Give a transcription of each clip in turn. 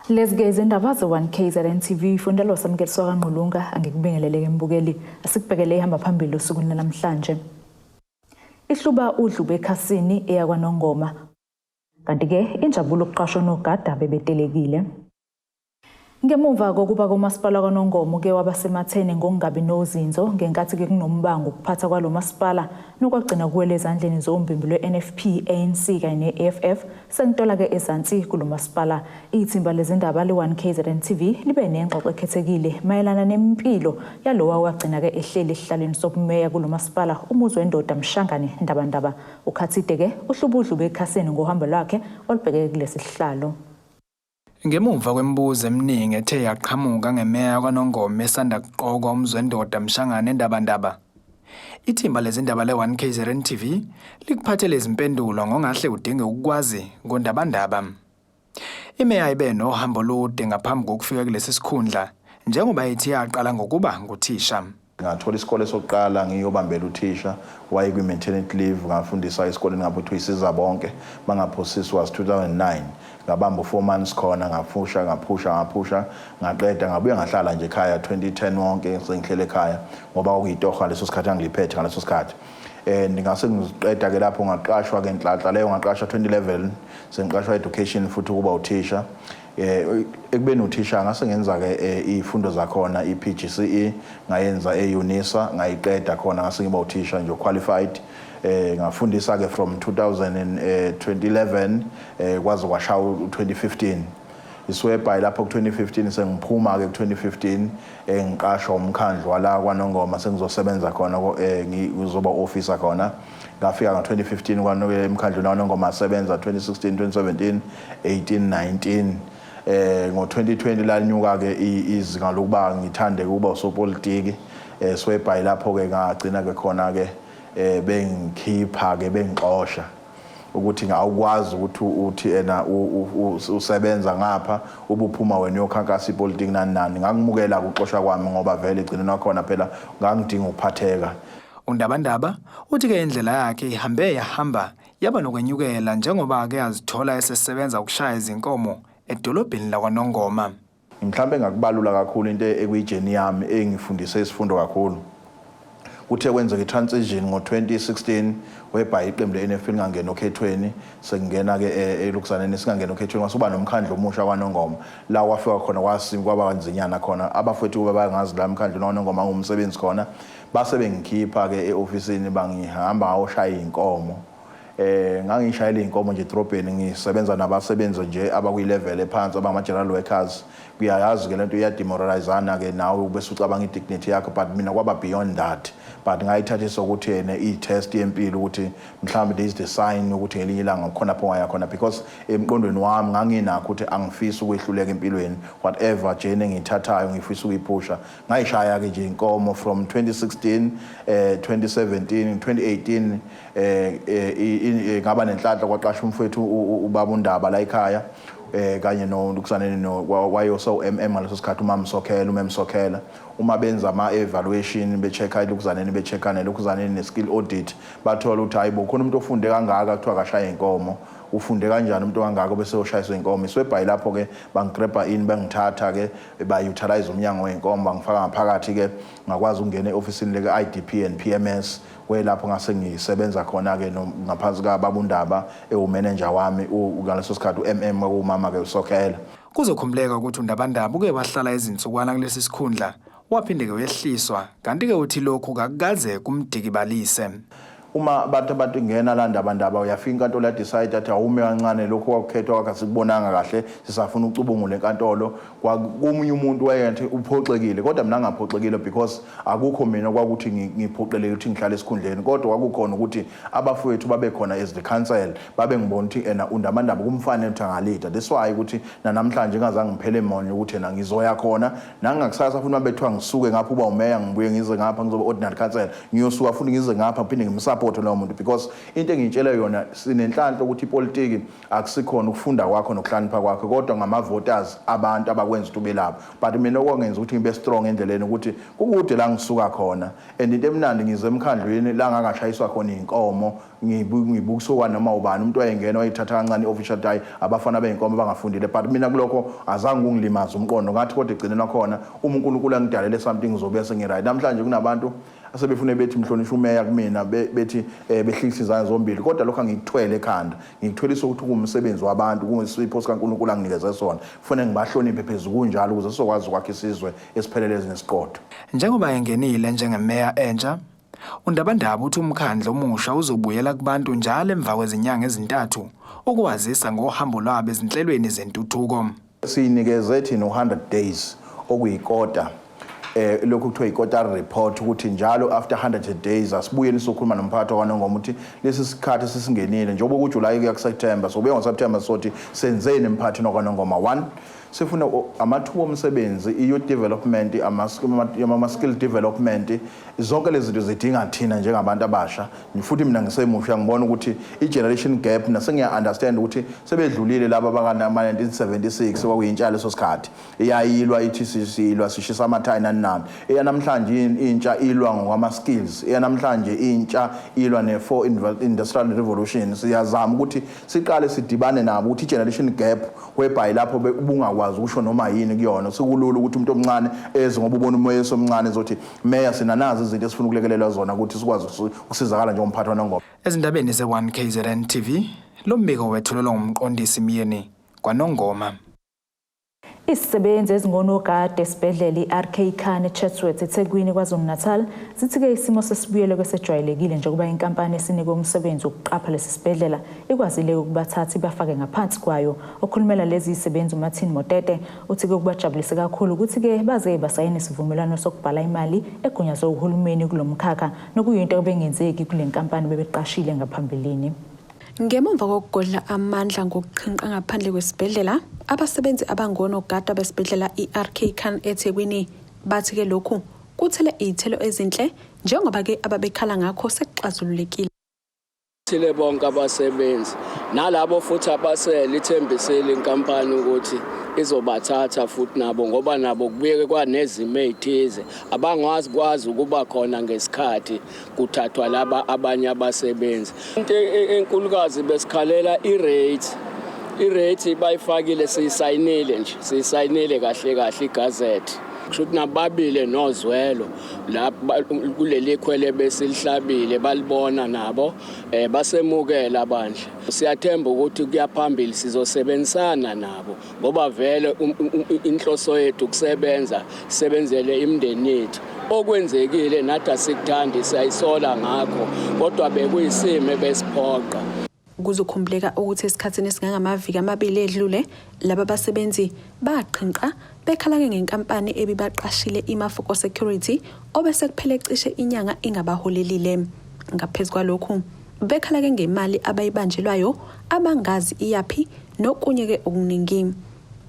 Lezi-ke izindaba ze-1 KZN TV ifundelwa Samukeliso kaNgqulunga. Angikubingelele-ke mbukeli, asikubhekele ihamba phambili osukwini lanamhlanje. Ihluba udlube ekhasini eyakwaNongoma. Kanti-ke injabulo ukuqashwa nogada bebetelekile. Ngemuva kokuba komasipala kwaNongoma uke waba sematheni ngokungabi nozinzo ngenkathi-ke kunombango ukuphatha kwalo masipala nokwagcina kuwele ezandleni zombimbi lwe-NFP, ANC kanye ne-EFF, sengitola-ke ezansi kulo masipala. Ithimba lezindaba le-1 KZN TV libe nengxoxo ekhethekile mayelana nempilo yalowa owagcina-ke ehleli esihlalweni sobumeya kulo masipala, uMuzwendoda Mshangane Ndabandaba. Ukhathide-ke uhlubudlu bekhasini ngohambo lwakhe olubheke kulesi sihlalo. Ngemuva kwemibuzo eminingi ethe yaqhamuka ngemeya kwaNongoma esanda kuqokwa uMzwendoda Mshangane Ndabandaba, ithimba lezindaba le-1 KZN TV likuphathele izimpendulo ngongahle udinge ukukwazi ngoNdabandaba. Imeya ibe nohambo olude ngaphambi kokufika kulesi sikhundla njengoba ithi yaqala ngokuba nguthisha. Ngathola isikole sokuqala ngiyobambela uthisha wayekwi-maternity leave, ngafundisa esikoleni ngabe kuthiwa isiza bonke bangaphosisi, was 2009. Ngabamba u-4 months khona, ngaphusha ngaphusha ngaphusha ngaqeda, ngabuye ngahlala nje ekhaya 2010 wonke sengihlele ekhaya ngoba kwakuyitoho ngaleso sikhathi angiliphethe ngaleso sikhathi. And ngase ngiqeda ke lapho ngaqashwa ke nhlanhla leyo, ngaqashwa 2011 sengiqashwa education futhi ukuba uthisha. Ekubeni uthisha ngase ngenza ke izifundo zakhona, i-PGCE ngayenza e-UNISA, ngayiqeda khona, ngase ngiba uthisha nje qualified. Ngafundisa ke from 2011 kwaze kwashaya u2015, iswebhayi lapho ku-2015 sengiphuma ke ku-2015, ngiqashwa umkhandlu wala kwaNongoma, sengizosebenza khona, ngizoba officer khona. Ngafika ngo-2015 emkhandlwini waNongoma, asebenza 2016, 2017, 18, 19. Ngo-2020 lanyuka ke izinga lokuba ngithande ukuba usopolitiki, swebhayi lapho ke ngagcina ke khona ke bengikhipha ke, bengixosha ukuthi awukwazi ukuthi uthi ena usebenza ngapha ubuphuma wena uyokhankasa ipolitiki nani nani. Ngakumukela ukuxoshwa kwami ngoba vele egcineni wakhona phela ngangidinga ukuphatheka. UNdabandaba uthi-ke indlela yakhe ihambe yahamba yaba nokwenyukela njengoba-ke azithola esesebenza ukushaya izinkomo edolobheni lakwaNongoma. Mhlawumbe engakubalula kakhulu into ekuyi-journey yami engifundise isifundo kakhulu, kuthe kwenzeka i-transition ngo-2016 whereby iqembu le-NFP lingangena okhethweni, sekungena-ke elukuzaneni singangena okhethweni, kwasuba nomkhandlu omusha kwaNongoma la kwafika khona kwaba kanzinyana khona. Abafowethu kuba bangazi la emkhandlwini waNongoma ngumsebenzi khona, base bengikhipha-ke e-ofisini, bangihamba ngayoshaya iy'nkomo. Ngangishayela iy'nkomo nje edrobheni, ngisebenza nabasebenzi nje abakwi-level ephansi, abangama-general workers. Kuyayazi-ke lento iyademoralizana-ke nawe bese ucabanga i-dignity yakho, but mina kwaba beyond that, but ngayithathisa ukuthi yena i-test yempilo, ukuthi mhlawumbe this is the sign ukuthi ngelinye ilanga khona lapho ngaya khona, because emqondweni wami nganginakho ukuthi angifisi ukwehluleka empilweni. Whatever journey engiyithathayo ngifisa ukuyiphusha. Ngayishaya-ke nje inkomo from 2016, 2017, 2018. Ngaba nenhlanhla, kwaqasha umfowethu ubaba uNdaba la ekhaya kanye no Lukusaneni no wayoso MM ngaleso sikhathi, umama Sokhela, umem Sokhela. Uma benza ama evaluation, be-check-a ilukuzaneni, be-check-a nelukuzaneni ne-skill audit, bathola ukuthi hayi bo, khona umuntu ofunde kangaka kuthiwa akashaye inkomo, ufunde kanjani umuntu kangaka bese ushayiswa inkomo? Iswebhayi lapho ke bangigrabha in, bangithatha ke, ba-utilize umnyango wey'nkomo, bangifaka ngaphakathi ke, ngakwazi ukungena e-ofisini leke-IDP and PMS kwelapho ngase ngisebenza khona-ke ngaphansi kababa uNdaba ewumenenja wami ngaleso sikhathi, u-MM kwakuwumama-ke uSokhela. Kuzokhumbuleka ukuthi uNdabandaba uke wahlala izinsukwana kulesi sikhundla, waphinde-ke wehliswa, kanti-ke uthi lokhu kakukaze kumdikibalise. Uma bathi abantu ingena la Ndabandaba, uyafika inkantolo ya-decide athi awume kancane, lokhu kwakukhethwa kwakhe asikubonanga kahle, sisafuna ucubungule enkantolo. Komunye umuntu wayethi uphoxekile, kodwa mina ngaphoxekile because akukho mina kwakuthi ngiphoqeleke ukuthi ngihlale esikhundleni, kodwa kwakukhona ukuthi abafowethu babe khona as the council, babe ngibona ukuthi ena uNdabandaba kumfanele ukuthi angalida. That's why ukuthi nanamhlanje ngazange ngiphele monye ukuthi ena ngizoya khona nangakusasa futhi. Uma bethiwa ngisuke ngapha uba umeya, ngibuye ngize ngapha ngizoba ordinary councillor, ngiyosuka futhi ngize ngapha ngiphinde ngimsupport. Ngimsupport lowo muntu because into engiyitshela yona, sinenhlanhla ukuthi ipolitiki akusikhona ukufunda kwakho nokuhlakanipha kwakho, kodwa ngama-voters, abantu abakwenza ukuthi ube lapho. But mina okwangenza ukuthi ngibe strong endleleni ukuthi kukude la ngisuka khona, and into emnandi, ngize emkhandlwini la ngangashayiswa khona iy'nkomo, ngibukiswa kwanoma ubani. Umuntu wayengena wayithatha kancane i-official, hayi, abafana bey'nkomo abangafundile. But mina kulokho azange kungilimaze umqondo, ngathi kodwa egcineni wakhona uma uNkulunkulu angidalele something, ngizobe sengi-right. Namhlanje kunabantu asebefune bethi mhlonishwa umeya kumina, bethi behlikihla izandla zombili, kodwa lokho angikuthwele ekhanda. Ngikuthwelisa ukuthi kuwumsebenzi wabantu, kuyisipho sikaNkulunkulu anginikeze sona, kufanele ngibahloniphe phezu kunjalo ukuze sizokwazi ukwakha isizwe esiphelele ezinesiqotho. Njengoba engenile njengemeya entsha, uNdabandaba uthi umkhandlu omusha uzobuyela kubantu njalo emva kwezinyanga ezi-3 ukuwazisa ngohambo lwabo ezinhlelweni zentuthuko. Siyinikeze thina u-100 days, okuyikota, lokhu kuthiwa i-quarter report, ukuthi njalo after 100 days asibuyeni sokhuluma nomphakathi wakwaNongoma ukuthi lesi sikhathi sesingenile, njengoba kuJuly kuya kuSeptember, so kubuya ngoSeptember sothi senzeni emphakathini wakwaNongoma. One, sifuna amathuba omsebenzi, i-youth development, ama-skill development. Zonke lezi zinto zidinga thina njengabantu abasha. Futhi mina ngisemusha, ngibona ukuthi i-generation gap nasengiya-understand ukuthi sebedlulile laba abakama-1976, kwakuyintsha leso sikhathi iyayilwa, ithi silwa sishisa amathayi, nani nani. Eyanamhlanje intsha ilwa ngokwama-skills, eyanamhlanje intsha ilwa ne-four industrial revolution. Siyazama ukuthi siqale sidibane nabo ukuthi i-generation gap, whereby lapho ubungakwazi ukusho noma yini kuyona, sekulula ukuthi umuntu omncane eze ngoba ubona umoya omncane ezothi, "Meya, sina nazi izinto esifuna ukulekelelwa zona ukuthi sikwazi ukusizakala njengomphathi waNongoma." Ezindabeni ze-1 KZN TV, lo mbiko wethulelwa ngumqondisi Myeni kwaNongoma. Izisebenzi ezingonogada esibhedlela i-RK Khan eChatsworth eThekwini KwaZulu-Natal zithi-ke isimo sesibuyele kwesejwayelekile njengoba inkampani esinikwe umsebenzi wokuqapha lesi sibhedlela ikwazile ukubathatha ibafake ngaphansi kwayo. Okhulumela lezi zisebenzi uMartin Motete uthi-ke kubajabulise kakhulu ukuthi-ke baze basayina isivumelwano sokubhala imali egunyazwe uhulumeni kulo mkhakha, nokuyinto ebengenzeki kule nkampani bebeqashile ngaphambilini. Ngemuva kokugodla amandla ngokuqhinqa ngaphandle kwesibhedlela, abasebenzi abangonogada besibhedlela i-RK Khan eThekwini bathi-ke lokhu kuthele iy'thelo ezinhle njengoba-ke ababekhala ngakho sekuxazululekile. Thile bonke abasebenzi nalabo futhi abasele, ithembisile inkampani ukuthi izobathatha futhi nabo, ngoba nabo kubuyeke kwanezimo ey'thize, abangwazi kwazi ukuba khona ngesikhathi kuthathwa laba abanye abasebenzi. Into enkulukazi besikhalela i-rate. I-rate bayifakile, siyisayinile nje, siyisayinile kahle kahle igazette. Kusho ukuthi nababile nozwelo la kuleli khwele besilihlabile, balibona nabo, basemukela abandla. Siyathemba ukuthi kuya phambili sizosebenzisana nabo, ngoba vele inhloso yethu ukusebenza, sisebenzele imindeni yethu. Okwenzekile nathi asikuthandi, siyayisola ngakho, kodwa bekuyisimo ebesiphoqa. Kuzokhumbuleka ukuthi esikhathini esingangamaviki 2 edlule laba basebenzi baqhinqa bekhala-ke ngenkampani ebibaqashile iMafoko Security obese kuphele cishe inyanga ingabaholelile. Ngaphezu kwalokhu bekhala-ke ngemali abayibanjelwayo abangazi iyaphi nokunye-ke okuningi.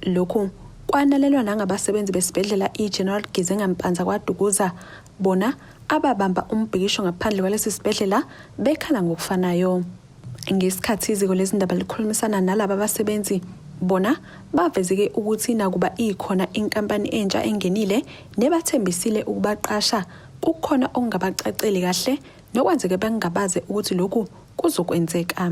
Lokhu kwanalelwa nangabasebenzi besibhedlela i-General Gizenga Mpanza KwaDukuza, bona ababamba umbhikisho ngaphandle kwalesi sibhedlela bekhala ngokufanayo. Ngesikhathi iziko lezindaba likhulumisana nalaba basebenzi, bona bavezeke ukuthi nakuba ikhona inkampani entsha engenile nebathembisile ukubaqasha, kukhona okungabacaceli kahle nokwenzeke bengabaze ukuthi lokhu kuzokwenzeka.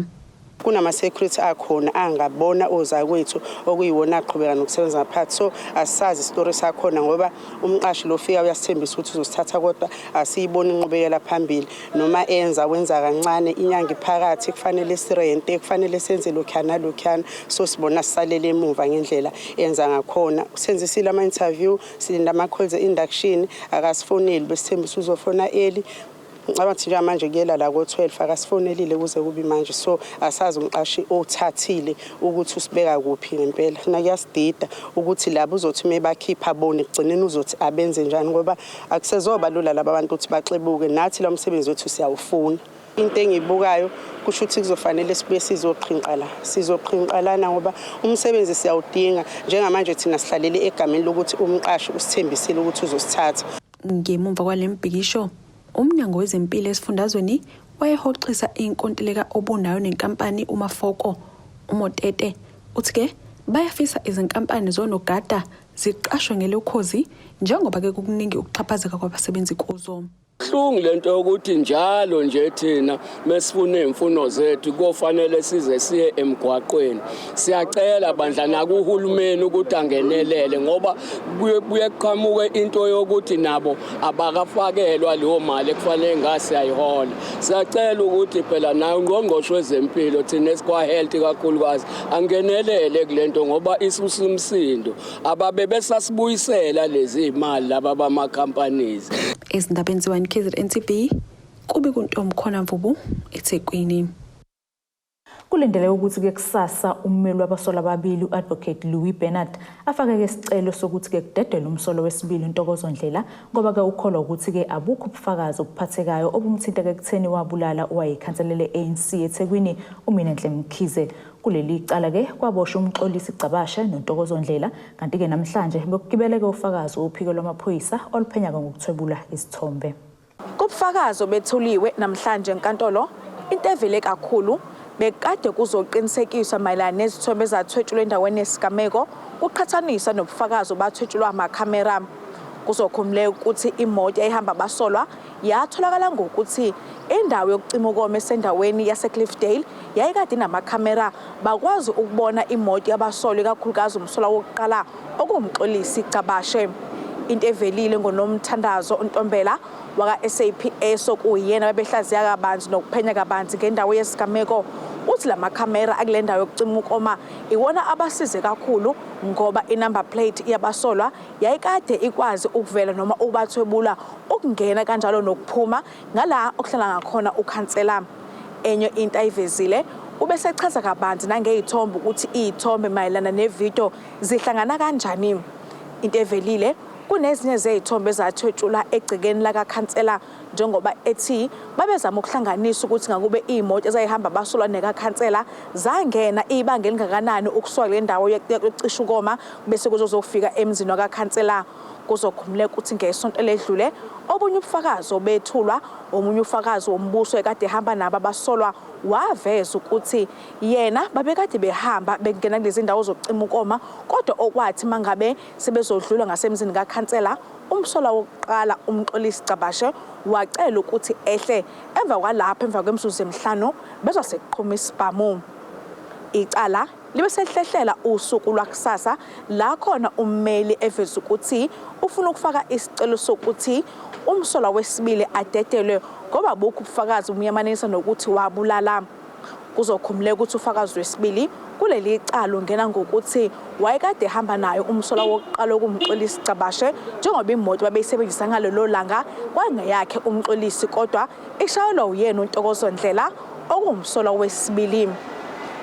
Kunama-security akhona angabona ozakwethu okuyiwona aqhubeka nokusebenza ngaphathi, so asisazi isitori sakhona ngoba umqashi lo fika uyasithembisa ukuthi uzosithatha, kodwa asiyiboni inqubekela phambili. Noma enza, wenza kancane. Inyanga iphakathi, kufanele sirente, kufanele senze lokhuyana nalokhuyana, so sibona sisalele emuva ngendlela enza ngakhona. Senzisile ama-interview, silinda ama-calls e-induction, akasifoneli. Besithembisa uzofona early. Ngicabanga ukuthi njengamanje kuyela la ko-12, akasifonelile kuze kube manje, so asazi umqashi othathile ukuthi usibeka kuphi ngempela. Thina kuyasidida ukuthi labo uzothi uma bakhipha bona ekugcineni uzothi abenze njani, ngoba akusezoba lula laba bantu ukuthi baxebuke nathi. La msebenzi wethu siyawufuna. Into engiyibukayo kusho ukuthi kuzofanele sibuye sizoqhinqa la, sizoqhinqa lana ngoba umsebenzi siyawudinga. Njengamanje thina sihlalele egameni lokuthi umqashi usithembisile ukuthi uzosithatha. Ngemuva kwale mbhikisho, uMnyango Wezempilo esifundazweni wayehoxisa inkontileka obunayo nenkampani uMafoko. UMotete uthi-ke bayafisa izinkampani zonogada ziqashwe ngelokhozi njengoba-ke kukuningi ukuxhaphazeka kwabasebenzi kuzo. Buhlungu lento yokuthi njalo nje thina mesifuna izimfuno zethu kofanele size siye emgwaqweni. Siyacela bandla nakuhulumeni ukuthi angenelele ngoba kuye kuqhamuke into yokuthi nabo abakafakelwa leyo mali ekufanele ngasiyayihola. Siyacela ukuthi phela nayo ungqongqoshe wezempilo thina esikwa health kakhulukazi angenelele kulento ngoba isusa umsindo ababe besasibuyisela lezi imali laba bama companies. Ezindabeni ze-1 KZN TV kube kuNtomkhona Mvubu eThekwini. Kulindeleke ukuthi-ke kusasa ummeli wabasolwa ababili u-Advocate Louis Bernard afake-ke isicelo sokuthi-ke kudedelwe umsolo wesibili uNtokozo Ndlela ngoba-ke ukholwa ukuthi-ke abukho ubufakazi obuphathekayo obumthinta-ke ekutheni wabulala owayeyikhansela le-ANC eThekwini uMinenhle Mkhize. Kuleli cala-ke kwaboshwa uMxolisi Gcabashe noNtokozo Ndlela kanti-ke namhlanje bekugibeleke ufakazi wophiko lwamaphoyisa oluphenya-ke ngokuthwebula izithombe. Kubufakazi obethuliwe namhlanje enkantolo, into evele kakhulu bekade kuzoqinisekiswa mayelana nezithombe ezathwetshulwa endaweni yesigameko kuqhathaniswa nobufakazi obathwetshulwa amakhamera. Kuzokhumbuleka ukuthi imoto eyayihamba abasolwa yatholakala ngokuthi indawo yokucima ukoma esendaweni yaseCliffdale yayikade inamakhamera bakwazi ukubona imoto yabasolwa ikakhulukazi umsolwa wokuqala okuwuMxolisi Gcabashe. Into evelile ngoNomthandazo Ntombela waka-SAPS okuyena bebehlaziya kabanzi nokuphenya kabanzi ngendawo yesigameko uthi lamakhamera akule ndawo yokucima ukoma iwona abasize kakhulu ngoba inumber plate yabasolwa yayikade ikwazi ukuvela noma ukubathwebula ukungena kanjalo nokuphuma ngala okuhlala ngakhona ukhansela. Enye into ayivezile ubesechaza kabanzi nangey'thombe ukuthi iy'thombe mayelana nevidiyo zihlangana kanjani. Into evelile kunezinye zey'thombe ezathwetshulwa egcekeni lakakhansela njengoba ethi babezama ukuhlanganisa ukuthi ngakube iy'moto ezayihamba basolwa nekakhansela zangena ibanga elingakanani ukusuka kule ndawo yokucisha ukoma bese kuzozofika emzini wakakhansela. Kuzokhumbuleka ukuthi ngesonto eledlule obunye ubufakazi obethulwa omunye ufakazi wombuso ekade ehamba nabo abasolwa waveza ukuthi yena babekade behamba bengena kulezi ndawo zokucima ukoma kodwa okwathi mangabe sebezodlula ngasemzini kakhansela umsolwa wokuqala uMxolisi Gcabashe wacela ukuthi ehle emva kwalapho emva kwemizuzu emihlanu bezwa sekuqhuma isibhamu. Icala libe selihlehlela usuku lwakusasa la khona ummeli eveza ukuthi ufuna ukufaka isicelo sokuthi umsolwa wesibili adedelwe ngoba bukho ubufakazi bumyamanisa nokuthi wabulala. Kuzokhumbuleka ukuthi ufakazi wesibili kuleli cala ungena ngokuthi wayekade ehamba naye umsolwa wokuqala okuwuMxolisi Gcabashe njengoba imoto babeyisebenzisa ngalelo langa kwangeyakhe uMxolisi kodwa ishayelwa uyena uNtokozo Ndlela okuwumsolwa wesibili.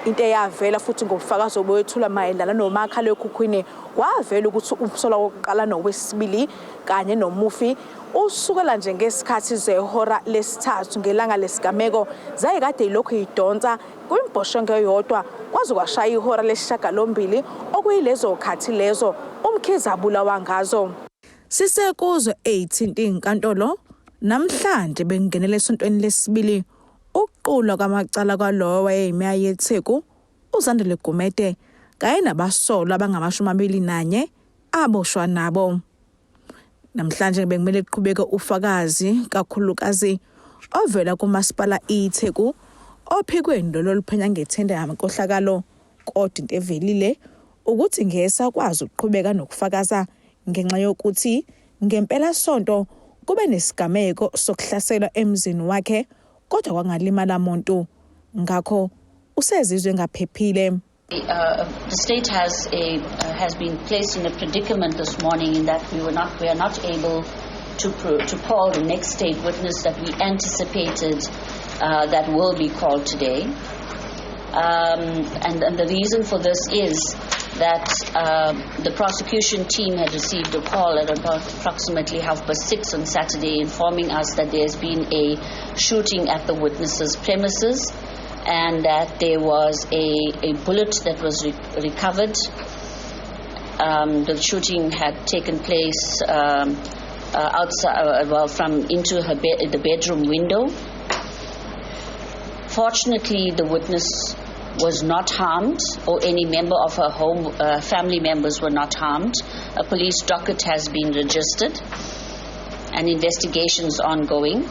Into eyavela futhi ngobufakazi obwethulwa mayelana nomakhalekhukhwini kwavela ukuthi umsolwa wokuqala nowesibili kanye nomufi usukela nje ngesikhathi zehora lesithathu ngelanga lesigameko zayikade ilokhu idonsa kwimbhoshongo eyodwa kwaze kwashaya ihora lesishiyagalombili okuyilezo khathi lezo uMkhize abulawa ngazo. Sisekuzo eyithinta inkantolo namhlanje bengingenele esontweni lesibili ukuqulwa kwamacala kwalowo wayeyimeya yeTheku uZandile Gumede kanye nabasolwa abangama-21 aboshwa nabo. Namhlanje bekumele kuqhubeke ufakazi kakhulukazi ovela kumasipala iTheku ophikweni lolo oluphenya ngethenda yamankohlakalo kodwa into evelile ukuthi ngeke sakwazi ukuqhubeka nokufakaza ngenxa yokuthi ngempelasonto kube nesigameko sokuhlaselwa emzini wakhe kodwa kwangalimala muntu ngakho usezizwe engaphephile. The state has been placed in a predicament this morning in that we are not able to call the next state witness that we anticipated that will be called today. And the reason for this is that the prosecution team had received a call at about approximately 6:30 on Saturday informing us that there has been a shooting at the witness's premises and that there was a bullet that was recovered. The shooting had taken place outside, well, from into her the bedroom window. Fortunately, the witness was not harmed or any member of her home family members were not harmed. A police docket has been registered and investigations ongoing.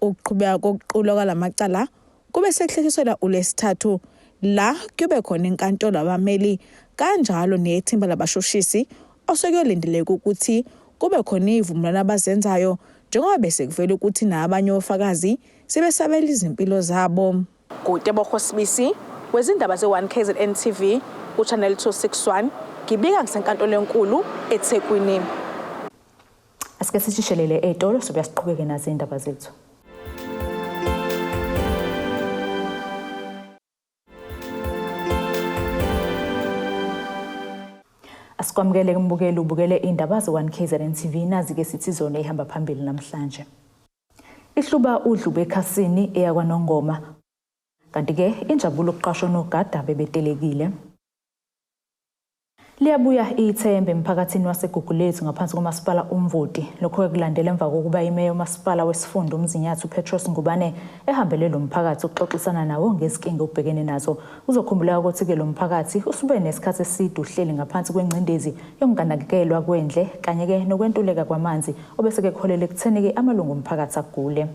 Ukuqhubeka kokuqulwa kwalamacala kube sekuhlehliselwa uLwesithathu la kuyobe khona inkantolo abameli kanjalo nethimba labashushisi osekuyolindeleka ukuthi kube khona izivumelwano abazenzayo njengoba bese kuvela ukuthi nabanye ofakazi sebesabela izimpilo zabo. NguTebogo Sibisi wezindaba ze-1 KZN TV ku-Channel 261 ngibika ngisenkantolo enkulu eThekwini. Asike sishishelele ey'tolo sobuya siqhubeke nazo iy'ndaba zethu. Asikwamukele kumbukeli ubukele indaba ze-1 KZN TV nazi-ke sithi zona ihamba phambili namhlanje. Ihluba udlube ekhasini eyakwaNongoma. Kanti-ke injabulo ukuqashwa nogada bebetelekile. Liyabuya ithemba emphakathini waseGugulethu ngaphansi komasipala uMvoti. Lokho-ke kulandela emva kokuba imeya yomasipala wesifunda uMzinyathi uPetros Ngubane ehambele lo mphakathi ukuxoxisana nawo ngezinkinga obhekene nazo. Kuzokhumbuleka ukuthi-ke lo mphakathi usube nesikhathi eside uhleli ngaphansi kwengcindezi yokunganakekelwa kwendle kanye-ke nokwentuleka kwamanzi obeseke kuholele ekutheni-ke amalungu omphakathi agule.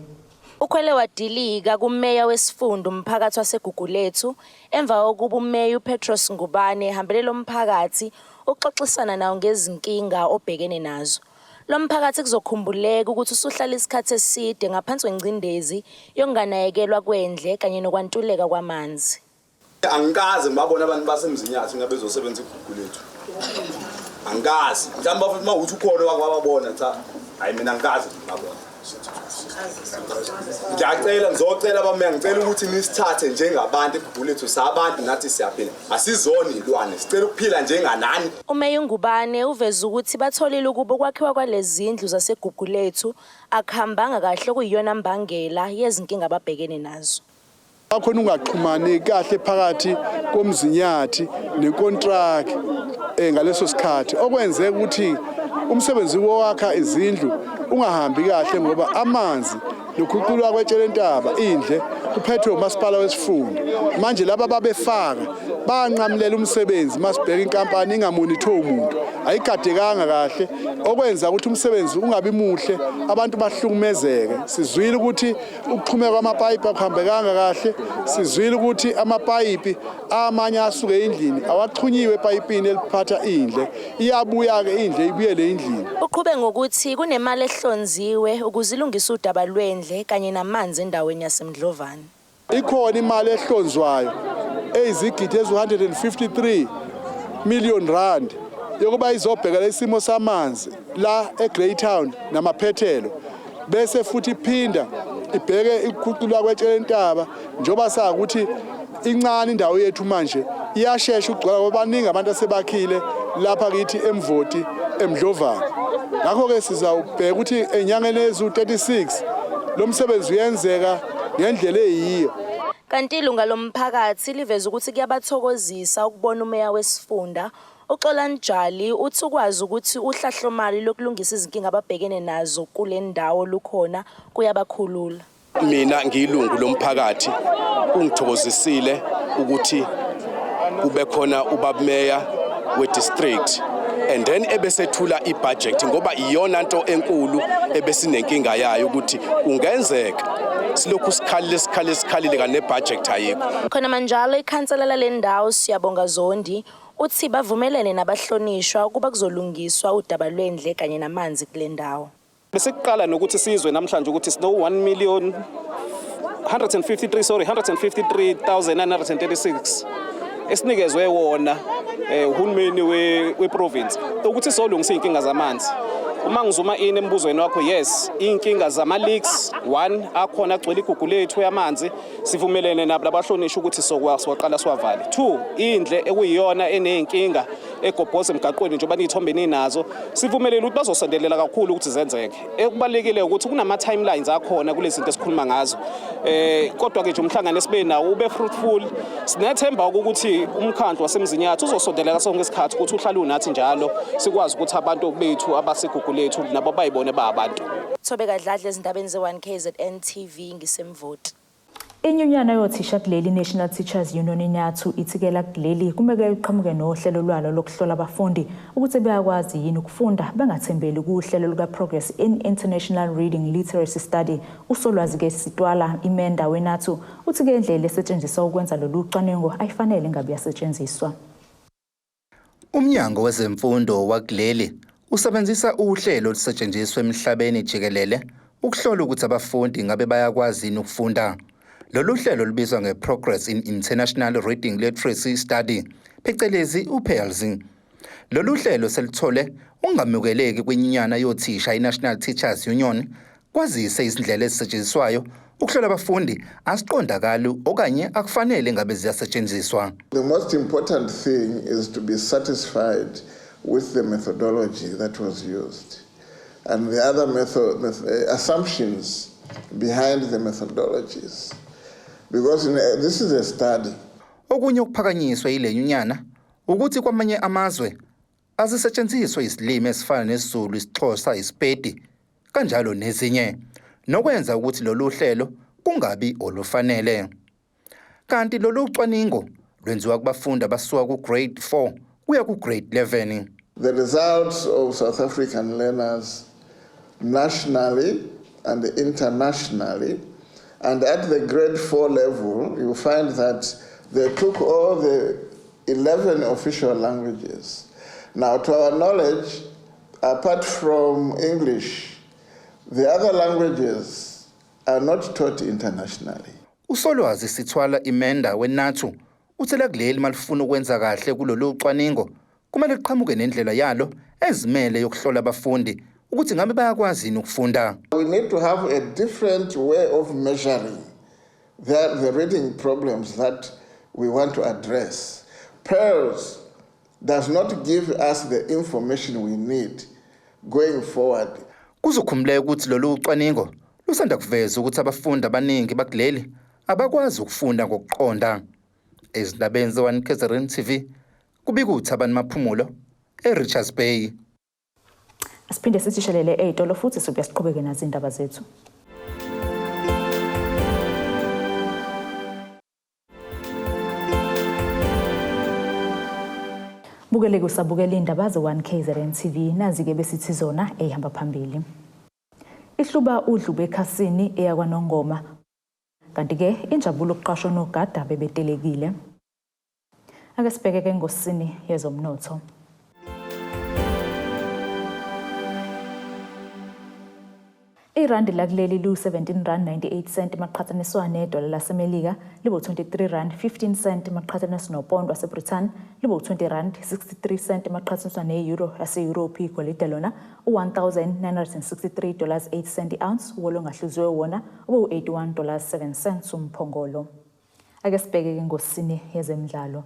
Ukhwele wadilika kumeya wesifunda umphakathi waseGugulethu emva kokuba umeya uPetros Ngubane ehambele lo mphakathi ukuxoxisana nawo ngezinkinga obhekene nazo. Lo mphakathi kuzokhumbuleka ukuthi usuhlala isikhathi eside ngaphansi kwengcindezi yokunganakekelwa kwendle kanye nokwantuleka kwamanzi. Angikaze ngibabona abantu baseMzinyathi ngabe bezosebenza igugu lethu. Angikaze. Mhlawumbe bafuna uma uthi ukhona wakwababona cha. Hayi mina angikaze ngibabona. Ngiyacela ngizocela abameya ngicela ukuthi nisithathe njengabantu igugu lethu sabantu nathi siyaphila. Asizona izilwane sicela ukuphila njenganani. UMeya uNgubane uveze ukuthi batholile ukuba ukwakhiwa kwalezi zindlu zaseGugulethu akuhambanga kahle okuyiyona mbangela yezinkinga ababhekene nazo. Akhona ungaxhumani kahle phakathi koMzinyathi nenkontraki ngaleso sikhathi okwenzeka ukuthi umsebenzi wowakha izindlu ungahambi kahle ngoba amanzi nokhuculwa kwetshelentaba indle kuphethwe umasipala wesifunda. Manje laba babefaka banqamulela umsebenzi masibheka inkampani ingamonithwe umuntu ayigadekanga kahle okwenza ukuthi umsebenzi ungabi muhle abantu bahlukumezeke. Sizwile ukuthi ukuxhumeka kwamapayipi akuhambekanga kahle, sizwile ukuthi amapayipi amanye asuke endlini awaxhunyiwe epayipini eliphatha indle, iyabuya-ke indle ibuyele endlini. Uqhube ngokuthi kunemali ehlonziwe ukuze ilungise udaba lwendle kanye namanzi endaweni yaseMdlovane. Ikhona imali ehlonzwayo eyizigidi ezu-153 million rand yokuba izobhekela isimo samanzi la eGreytown namaphethelo bese futhi iphinda ibheke ukukhuculwa kwetshelentaba njengoba sazi ukuthi incane indawo yethu manje iyashesha ukugcwala ngoba baningi abantu asebakhile lapha kithi eMvoti eMdlovane. Ngakho-ke sizawubheka ukuthi enyangeni eziwu-36 lo msebenzi uyenzeka ngendlela eyiyo. Kanti ilunga lomphakathi liveze ukuthi kuyabathokozisa ukubona umeya wesifunda uXolani Jali uthi ukwazi ukuthi uhlahlomali lokulungisa izinkinga ababhekene nazo kule ndawo lukhona kuyabakhulula. Mina ngiyilungu lomphakathi kungithokozisile ukuthi kube khona ubabmeya we-district and then ebesethula i-budget ngoba iyona nto enkulu ebesinenkinga yayo ukuthi kungenzeka silokhu sikhalile sikhalile sikhalile kanti ne-budget ayikho. Khona manjalo ikhansela lale ndawo Siyabonga Zondi uthi bavumelene nabahlonishwa ukuba kuzolungiswa udaba lwendle kanye namanzi kule ndawo. Besiqala nokuthi sizwe namhlanje ukuthi sino 1 million 153 sorry 153,936 esinikezwe wona uhulumeni we-province ukuthi sizolungisa iy'nkinga zamanzi. Uma ngizuma in embuzweni wakho, yes, iy'nkinga zama-leaks one akhona agcwele igugu lethu yamanzi, sivumelene nabo labahlonishwa ukuthi siwaqala siwavale. 2 indle ekuyiyona eney'nkinga egobhoza emgaqweni njengoba niy'thombe ninazo, sivumelene ukuthi bazosondelela kakhulu ukuthi zenzeke. Ekubalulekile ukuthi kunama-timelines akhona kulezi zinto esikhuluma ngazo. Kodwa-ke nje umhlangano esibe nawo ube fruitful. Sinethemba ukuthi umkhandlu waseMzinyathi uzosondelela sonke isikhathi ukuthi uhlale unathi njalo, sikwazi ukuthi abantu bethu abasegugu lethu nabo bayibone ba abantu. Thobeka Dladla ezindabeni ze-1 KZN TV ngiseMvoti. Inyunyana yothisha kuleli National Teachers Union iNyathu ithikela kuleli kumeke iqhamuke nohlelo lwalo lokuhlola abafundi ukuthi bayakwazi yini ukufunda bengathembeli kuhlelo luka-Progress in International Reading Literacy Study. USolwazi-ke Sitwala Imenda weNathu uthi-ke indlela esetshenziswa ukwenza lolu cwaningo ayifanele ngabe yasetshenziswa. Umnyango wezemfundo wakuleli usebenzisa uhlelo olusetshenziswa emhlabeni jikelele ukuhlola ukuthi abafundi ngabe bayakwazi yini ukufunda. Lolu hlelo lubizwa nge-Progress in International Reading Literacy Study, phecelezi uPEARLS. Lolu hlelo seluthole ukungamukeleki kwinyunyana yothisha i-National Teachers Union kwazise izindlela ezisetshenziswayo ukuhlola abafundi asiqondakali okanye akufanele ngabe ziyasetshenziswa. The most important thing is to be satisfied with the methodology that was used and the other method, assumptions behind the methodologies because this is a study. Okunye okuphakanyiswe yile nyunyana ukuthi kwamanye amazwe azisetshenziswe izilimi ezifana nesiZulu, isiXhosa, isiPedi kanjalo nezinye nokwenza ukuthi lolu hlelo kungabi olufanele. Kanti lolu cwaningo lwenziwa kubafundi abasuka ku-grade 4 kuya ku-grade 11. The results of South African learners nationally and internationally, and at the grade 4 level, you find that they took all the 11 official languages. Now, to our knowledge, apart from English, the other languages are not taught internationally. USolwazi Sithwala Imenda weNathu uthela kuleli malifuna ukwenza kahle kulolu cwaningo kumele liqhamuke nendlela yalo ezimele yokuhlola abafundi ukuthi ngabe bayakwazi yini ukufunda. We need to have a different way of measuring the reading problems that we want to address. PEARLS does not give us the information we need going forward. Kuzokhumbuleka ukuthi lolu cwaningo lusanda kuveza ukuthi abafundi abaningi bakuleli abakwazi ukufunda ngokuqonda. Ezindabeni ze-1 KZN TV kubika uThabani Maphumulo eRichards Bay. Asiphinde sithishelele ey'tolo futhi sobuya siqhubeke nazo iy'ndaba zethu. Bukele kusabukela iy'ndaba ze-1 KZN TV nazi-ke besithi zona ey'hamba phambili. Ihluba udlube ekhasini eya kwaNongoma. Kanti-ke injabulo ukuqashwa nogada bebetelekile. Ake sibheke ke engosini yezomnotho. Irandi lakuleli liwu-17 rand 98 cent maqhathaniswa nedola laseMelika liwu-23 rand 15 cent maqhathaniswa nopondo waseBrithani liwu-20 rand 63 cent maqhathaniswa ne-euro yase-Europe. Igolide lona u-1963 dollars 8 cent i-ounce, wolo ongahluziwe wona ubu-81 dollars 7 cents umphongolo. Ake sibheke ke ngosini yezemidlalo.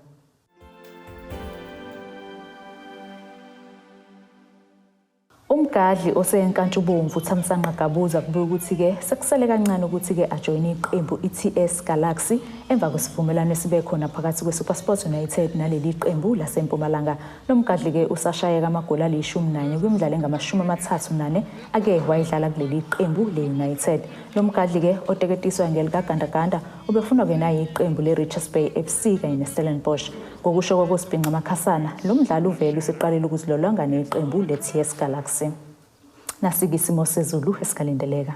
Umgadli osenkantshubomvu Thamsanqa Gabuza kubuye ukuthi-ke sekusele kancane ukuthi-ke ajoyine iqembu i-TS Galaxy emva kwesivumelwano esibe khona phakathi kwe-SuperSport United naleli qembu laseMpumalanga. Lo mgadli-ke usashayeka amagoli ali-11 kwimidlalo engama-34 ake wayidlala kuleli qembu le-United. Lo mgadli-ke oteketiswa ngelikagandaganda ubefunwa-ke naye iqembu le-Richards Bay FC kanye ne-Stellenbosch. Ngokusho kwakoSibhinca Makhasana, lo mdlali uvele useqalile ukuzilolonga neqembu le-TS Galaxy. Nasike isimo sezulu esikalindeleka.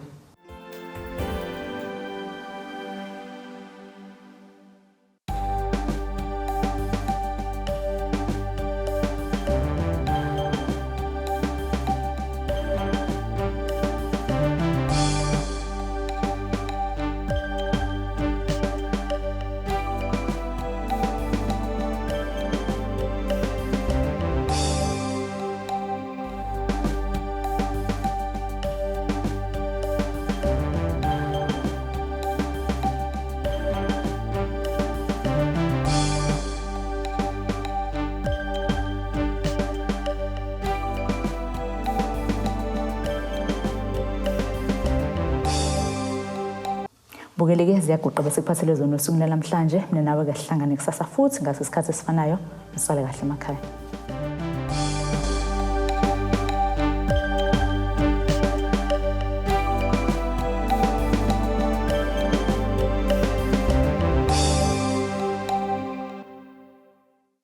Bukeleke ziyaguqa bese kuphathele zona osukwini namhlanje. Mina nawe ke sihlangane kusasa futhi ngaso isikhathi esifanayo. Nisale kahle emakhaya.